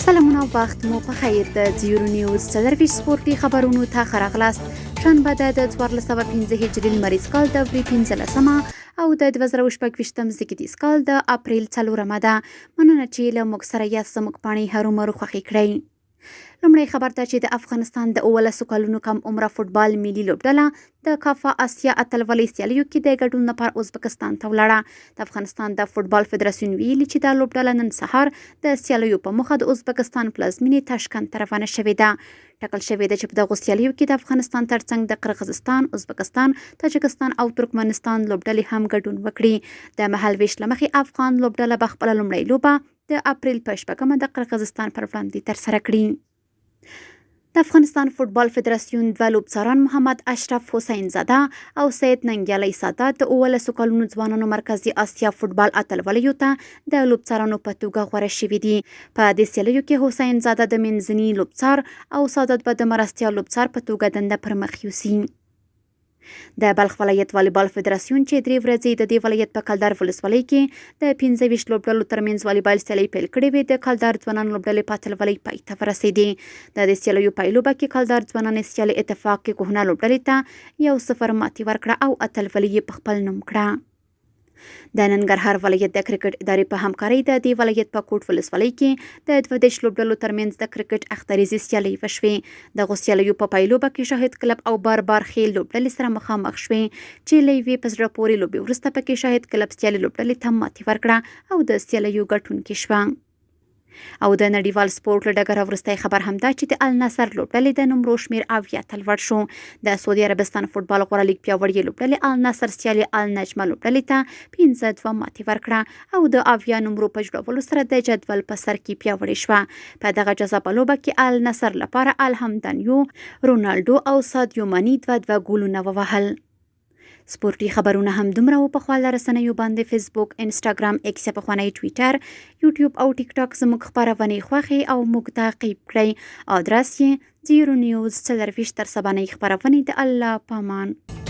سلامونه وخت مو په خیر. د زیرو نیوز 24 سپورتي خبرونو ته ښه راغلاست. شنبه ده د 1405 هجري لمریز کال د وري 15مه او د 2026 زیږدیز کال د اپریل 4مه ده. مننه چې له موږ سره یاست. زموږ پاڼې هرومرو خوښې کړئ. لومړی خبر دا چې د افغانستان د 17 کلونو کم عمره فوټبال ملي لوبډله د کافا اسیا اتلولۍ سیالیو کې د ګډون لپاره ازبکستان ته ولاړه. د افغانستان د فوټبال فدراسیون ویلي چې دا لوبډله نن سهار د سیالیو په موخه د ازبکستان پلازمینې تاشکند ته روانه شوې ده. ټاکل شوې ده چې په دغو سیالیو کې د افغانستان ترڅنګ د قرغزستان، ازبکستان، تاجکستان او ترکمنستان لوبډلې هم ګډون وکړي. د مهالوېش له مخې افغان لوبډله به خپله لومړۍ لوبه د اپریل په 6مه د قرغزستان پر وړاندې ترسره کړي. د افغانستان فوټبال فدراسیون دوه لوبڅاران محمد اشرف حسین زاده او سید ننګیالی سادات د 17 کلونو ځوانانو مرکزي اسیا فوټبال اتلولیو ته د لوبڅارانو په توګه غوره شوي دي. په دې سیالیو کې حسین زاده د منځني لوبڅار او سادات به د مرستیال لوبڅار په توګه دنده پر مخ یوسي. د بلخ ولایت والیبال فدراسیون چې 3 ورځې د دې ولایت په کلدار ولسوالۍ کې د 25 لوبډلو ترمنځ والیبال سیالۍ پیل کړې وې، د کلدار ځوانان لوبډلې په اتلولۍ پای ته ورسېدې. د دې سیالیو پایلوبه کې کلدار ځوانان سیالې اتفاق کې کهنه لوبډلې ته 1-0 ماتې ورکړه او اتلولي یې په خپل نوم کړه. د ننګرهار ولایت د کرکټ ادارې په همکارۍ د دې ولایت په کوټ ولسوالۍ کې د 32 لوبډلو ترمنځ د کرکټ اختریزې سیالۍ وشوې. دغو سیالیو په پایلوبه کې شاهد کلب او باربار خیل لوبډلې سره مخامخ شوې چې له یوې په زړه پورې لوبې وروسته پکې شاهد کلب سیالې لوبډلې ته ماتې ورکړه او د سیالیو ګټونکې شوه. او د نړیوال سپورټ له ډګره وروستی خبر هم دا چې د النصر لوبډلې د نمرو شمېر 70 ته لوړ شو. د سعودي عربستان فوټبال غوره لیګ پیاوړې لوبډلې النصر سیالې النجمه لوبډلې ته 5-2 ماتې ورکړه او د 70 نمرو په جوړولو سره د جدول په سر کې پیاوړې شوه. په دغه جذابه لوبه کې النصر لپاره الحمدانیو، رونالډو او سادیو مانی 2-2 ګولونه ووهل. سپورټي خبرونه هم دومره و. په خواله رسنیو باندې فیسبوک، انسټاګرام، ایکس یا پخوانی ټویټر، یوټیوب او ټیک ټاک زموږ خپرونې خوښې او موږ تعقیب کړئ. آدرس یې زیرو نیوز 24. تر سبانۍ خپرونې د الله پامان.